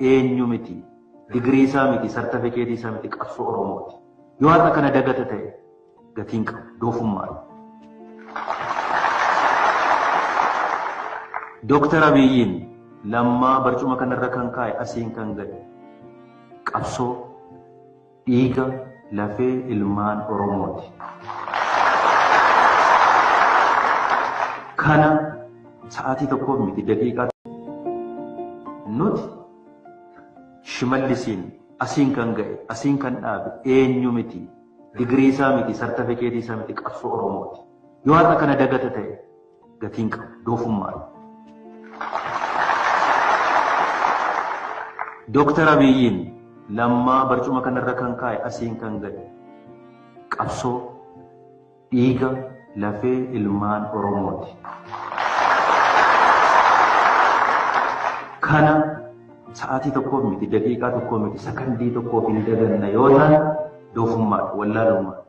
Eenyu miti, digirii isaa miti, sartifikeetii isaa miti, qabsoo Oromooti. Yoo har'a kana dagata ta'e gatiin qabu doofummaadha. Dooktar Abiyyiin Lammaa barcuma kanarra kan kaa'e, asiin kan ga'e qabsoo dhiiga lafee ilmaan Oromooti. Kana sa'aatii tokkoof miti, daqiiqaa nuti Shimallisiin asiin kan ga'e, asiin kan dhaabe eenyu miti, digirii isaa miti, sartifikeetii isaa miti, qabsoo Oromooti. Yoo har'a kana dagata ta'e gatiin qabu doofummaadha. Dooktar Abiyyiin Lammaa barcuma kanarra kan kaa'e, asiin kan ga'e qabsoo dhiiga lafee ilmaan Oromooti. Kana sa'aatii tokkoof miti, daqiiqaa tokkoo miti, sakandii tokkoof hin daganna yoo ta'an doofummaadha, wallaalummaadha.